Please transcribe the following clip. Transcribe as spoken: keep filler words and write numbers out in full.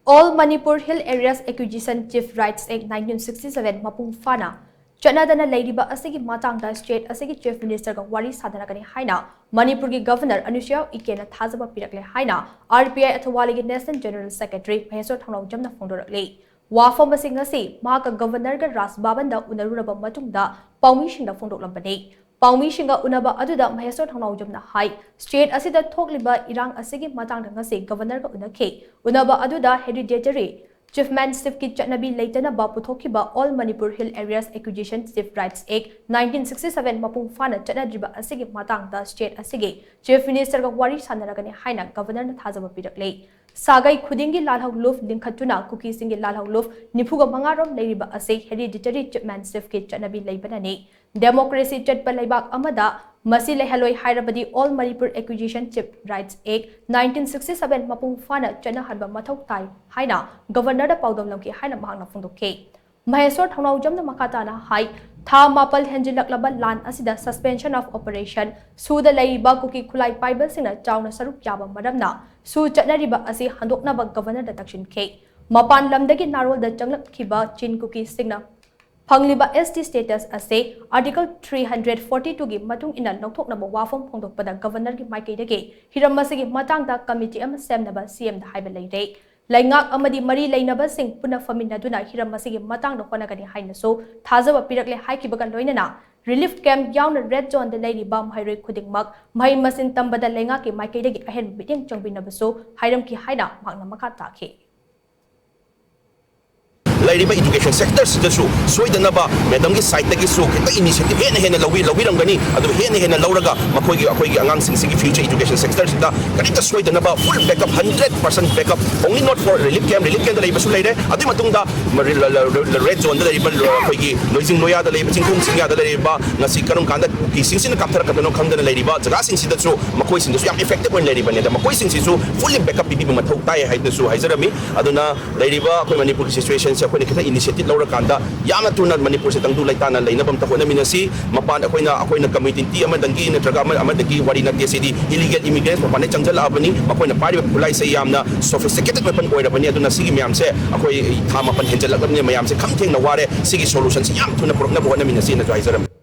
All Manipur Hill Areas Acquisition Chief Rights Act nineteen sixty seven ꯃꯄꯨꯡ ꯐꯥꯅ ꯆꯠꯅꯗꯅ ꯂꯩꯔꯤꯕ ꯑꯁꯤꯒꯤ ꯃꯇꯥꯡꯗ state ꯑꯁꯤꯒꯤ Chief Minister ꯒ ꯋꯥꯔꯤ ꯁꯥꯟꯅꯔꯒꯅꯤ ꯍꯥꯏꯅ ꯃꯅꯤꯄꯨꯔꯒꯤ Governor ꯑꯅꯨꯁꯨꯏꯌꯥ ꯎꯏꯀꯦꯅ ꯊꯥꯖꯕ ꯄꯤꯔꯛꯂꯦ ꯍꯥꯏꯅ R P I ꯑꯊꯋꯥꯂꯤꯒꯤ National General Secretary ꯃꯍꯦꯁꯣꯔ ꯊꯣꯡꯅꯥꯎꯖꯝꯅ ꯐꯣꯡꯗꯣꯔꯛꯂꯤ꯫ ꯋꯥꯐꯝ ꯑꯁꯤꯡ ꯑꯁꯤ ꯃꯍꯥꯛꯀ Governor ꯒ ꯔꯥꯖ ꯚꯕꯟꯗ ꯎꯅꯔꯨꯔꯕ ꯃꯇꯨꯡꯗ ꯄꯥꯎꯃꯤꯁꯤꯡꯗ ꯐꯣꯡꯗꯣꯛꯂꯝꯕꯅꯤ꯫ ꯄꯥꯎꯃꯤꯁꯤꯡꯒ ꯎꯅꯕ ꯑꯗꯨꯗ ꯃꯍꯦꯁꯣꯔ ꯊꯣꯡꯅꯥꯎꯖꯝꯅ ꯍꯥꯏ, state ꯑꯁꯤꯗ ꯊꯣꯛꯂꯤꯕ ꯏꯔꯥꯡ ꯑꯁꯤꯒꯤ ꯃꯇꯥꯡꯗ ꯉꯁꯤ Governor ꯒ ꯎꯅꯈꯤ꯫ ꯎꯅꯕ ꯑꯗꯨꯗ hereditary chiefmanship ꯀꯤ ꯆꯠꯅꯕꯤ ꯂꯩꯇꯅꯕ ꯄꯨꯊꯣꯛꯈꯤꯕ All Manipur Hill Areas Acquisition Chief Rights Act nineteen sixty seven ꯃꯄꯨꯡ ꯐꯥꯅ ꯆꯠꯅꯗ꯭ꯔꯤꯕ ꯑꯁꯤꯒꯤ ꯃꯇꯥꯡꯗ state ꯑꯁꯤꯒꯤ Chief Minister ꯒ ꯋꯥꯔꯤ ꯁꯥꯟꯅꯔꯒꯅꯤ ꯍꯥꯏꯅ Governor ꯅ ꯊꯥꯖꯕ ꯄꯤꯔꯛꯂꯦ꯫ ꯁꯥꯒꯩ ꯈꯨꯗꯤꯡꯒꯤ ꯂꯥꯜꯍꯧꯂꯨꯞ ꯂꯤꯡꯈꯠꯇꯨꯅ ꯀꯨꯀꯤꯁꯤꯡꯒꯤ ꯂꯥꯜꯍꯧꯂꯨꯞ ꯅꯤꯐꯨꯒ ꯃꯉꯥ ꯔꯣꯝ ꯂꯩꯔꯤꯕ ꯑꯁꯤ hereditary chiefmanship ꯀꯤ ꯆꯠꯅꯕꯤ ꯂꯩꯕꯅꯅꯤ꯫ Democracy ꯆꯠꯄ ꯂꯩꯕꯥꯛ ꯑꯃꯗ ꯃꯁꯤ ꯂꯩꯍꯜꯂꯣꯏ ꯍꯥꯏꯔꯕꯗꯤ All Manipur Acquisition Chief Rights Act nineteen sixty seven ꯃꯄꯨꯡ ꯐꯥꯅ ꯆꯠꯅꯍꯟꯕ ꯃꯊꯧ ꯇꯥꯏ ꯍꯥꯏꯅ Governor ꯗ ꯄꯥꯎꯗꯝꯂꯝꯈꯤ ꯍꯥꯏꯅ ꯃꯍꯥꯛꯅ ꯐꯣꯡꯗꯣꯛꯈꯤ꯫ ꯃꯍꯦꯁꯣꯔ ꯊꯣꯡꯅꯥꯎꯖꯝꯅ ꯃꯈꯥ ꯇꯥꯅ ꯍꯥꯏ, ꯊꯥ ꯃꯥꯄꯜ ꯍꯦꯟꯖꯤꯜꯂꯛꯂꯕ ꯂꯥꯟ ꯑꯁꯤꯗ suspension of operation ꯁꯨꯗ ꯂꯩꯔꯤꯕ ꯀꯨꯀꯤ ꯈꯨꯠꯂꯥꯏ ꯄꯥꯏꯕꯁꯤꯡꯅ ꯆꯥꯎꯅ ꯁꯔꯨꯛ ꯌꯥꯕ ꯃꯔꯝꯅ ꯁꯨ ꯆꯠꯅꯔꯤꯕ ꯑꯁꯤ ꯍꯟꯗꯣꯛꯅꯕ Governor ꯗ ꯇꯛꯁꯤꯟꯈꯤ꯫ ꯃꯄꯥꯟ ꯂꯝꯗꯒꯤ ꯅꯥꯔꯣꯜꯗ ꯆꯪꯂꯛꯈꯤꯕ ꯆꯤꯟ ꯀꯨꯀꯤꯁꯤꯡꯅ ꯐꯪꯂꯤꯕ S T status ꯑꯁꯤ Article three hundred forty two ꯒꯤ ꯃꯇꯨꯡ ꯏꯟꯅ ꯂꯧꯊꯣꯛꯅꯕ ꯋꯥꯐꯝ ꯐꯣꯡꯗꯣꯛꯄꯗ Governor ꯒꯤ ꯃꯥꯏꯀꯩꯗꯒꯤ ꯍꯤꯔꯝ ꯑꯁꯤꯒꯤ ꯃꯇꯥꯡꯗ committee ꯑꯃ ꯁꯦꯝꯅꯕ C M ꯗ ꯍꯥꯏꯕ ꯂꯩꯔꯦ꯫ ꯂꯩꯉꯥꯛ ꯑꯃꯗꯤ ꯃꯔꯤ ꯂꯩꯅꯕꯁꯤꯡ ꯄꯨꯟꯅ ꯐꯝꯃꯤꯟꯅꯗꯨꯅ ꯍꯤꯔꯝ ꯑꯁꯤꯒꯤ ꯃꯇꯥꯡꯗ ꯍꯣꯠꯅꯒꯅꯤ ꯍꯥꯏꯅꯁꯨ ꯊꯥꯖꯕ ꯄꯤꯔꯛꯂꯦ ꯍꯥꯏꯈꯤꯕꯒ ꯂꯣꯏꯅꯅ relief camp ꯌꯥꯎꯅ red zone ꯗ ꯂꯩꯔꯤꯕ ꯃꯍꯩꯔꯣꯏ ꯈꯨꯗꯤꯡꯃꯛ ꯃꯍꯩ ꯃꯁꯤꯡ ꯇꯝꯕꯗ ꯂꯩꯉꯥꯛꯀꯤ ꯃꯥꯏꯀꯩꯗꯒꯤ ꯑꯍꯦꯟꯕ ꯃꯤꯠꯌꯦꯡ ꯆꯪꯕꯤꯅꯕꯁꯨ ꯍꯥꯏꯔꯝꯈꯤ ꯍꯥꯏꯅ ꯃꯍꯥꯛꯅ ꯃꯈꯥ ꯇꯥꯈꯤ꯫ ꯂꯩꯔꯤꯕ education sector ꯁꯤꯗꯁꯨ ꯁꯣꯏꯗꯅꯕ madam ꯒꯤ side ꯇꯒꯤꯁꯨ ꯈꯤꯇꯪ initiative ꯍꯦꯟꯅ ꯍꯦꯟꯅ ꯂꯧꯕꯤ ꯂꯧꯕꯤꯔꯝꯒꯅꯤ꯫ ꯑꯗꯨ ꯍꯦꯟꯅ ꯍꯦꯟꯅ ꯂꯧꯔꯒ ꯃꯈꯣꯏꯒꯤ ꯑꯩꯈꯣꯏꯒꯤ ꯑꯉꯥꯡꯁꯤꯡꯁꯤꯒꯤ future education sector ꯁꯤꯗ ꯀꯔꯤꯝꯇ ꯁꯣꯏꯗꯅꯕ full backup, hundred percent backup, only not for relief camp, relief camp ꯗ ꯂꯩꯕꯁꯨ ꯂꯩꯔꯦ꯫ ꯑꯗꯨꯒꯤ ꯃꯇꯨꯡꯗ red zone ꯗ ꯂꯩꯔꯤꯕ ꯑꯩꯈꯣꯏꯒꯤ ꯂꯣꯏꯖꯤꯡ ꯂꯣꯌꯥꯗ ꯂꯩꯕ, ꯆꯤꯡꯈꯣꯡ ꯆꯤꯡꯌꯥꯗ ꯂꯩꯔꯤꯕ, ꯉꯁꯤ ꯀꯔꯝ ꯀꯥꯟꯗ ꯀꯨꯀꯤꯁꯤꯡꯁꯤꯅ ꯀꯥꯞꯊꯔꯛꯀꯗꯣꯏꯅꯣ ꯈꯪꯗꯅ ꯂꯩꯔꯤꯕ ꯖꯒꯥꯁꯤꯡꯁꯤꯗꯁꯨ ꯃꯈꯣꯏꯁꯤꯡꯗꯁꯨ ꯌꯥꯝ effective ꯑꯣꯏꯅ ꯂꯩꯔꯤꯕꯅꯤ꯫ ꯑꯗ ꯃꯈꯣꯏꯁꯤꯡꯁꯤꯁꯨ fully backup ꯄꯤꯕꯤꯕ ꯃꯊꯧ ꯇꯥꯏ ꯍꯥꯏꯅꯁꯨ ꯍꯥꯏꯖꯔꯝꯃꯤ꯫ ꯑꯗꯨꯅ ꯂꯩꯔꯤꯕ ꯑꯩꯈꯣꯏ ꯃꯅꯤꯄꯨꯔꯒꯤ situation ꯁꯦ ꯑꯩꯈꯣꯏꯅ ꯈꯤꯇꯪ initiative ꯂꯧꯔꯀꯥꯟꯗ ꯌꯥꯝꯅ ꯊꯨꯅ ꯃꯅꯤꯄꯨꯔꯁꯦ ꯇꯪꯗꯨ ꯂꯩꯇꯥꯅ ꯂꯩꯅꯕ ꯑꯝꯇ ꯍꯣꯠꯅꯃꯤꯟꯅꯁꯤ꯫ ꯃꯄꯥꯟ ꯑꯩꯈꯣꯏꯅ, ꯑꯩꯈꯣꯏꯅ community ꯑꯃꯗꯒꯤ ꯅꯠꯇ꯭ꯔꯒ ꯑꯃ, ꯑꯃꯗꯒꯤ ꯋꯥꯔꯤ ꯅꯠꯇꯦ꯫ ꯁꯤꯗꯤ illegal immigrants ꯃꯄꯥꯟꯗ ꯆꯪꯁꯤꯜꯂꯛꯑꯕꯅꯤ꯫ ꯃꯈꯣꯏꯅ ꯄꯥꯏꯔꯤꯕ ꯈꯨꯠꯂꯥꯏꯁꯦ ꯌꯥꯝꯅ sophisticated weapon ꯑꯣꯏꯔꯕꯅꯤ꯫ ꯑꯗꯨꯅ ꯁꯤꯒꯤ ꯃꯌꯥꯝꯁꯦ ꯑꯩꯈꯣꯏ ꯊꯥ ꯃꯥꯄꯟ ꯍꯦꯟꯖꯜꯂꯛꯂꯕꯅꯤ꯫ ꯃꯌꯥꯝꯁꯦ ꯈꯝ ꯊꯦꯡꯅ ꯋꯥꯔꯦ꯫ ꯁꯤꯒꯤ solutionꯁꯤ ꯌꯥꯝ ꯊꯨꯅ ꯄꯨꯔꯛꯅꯕ ꯍꯣꯠꯅꯃꯤꯟꯅꯁꯤꯅꯁꯨ ꯍꯥꯏꯖꯔꯝꯃꯤ꯫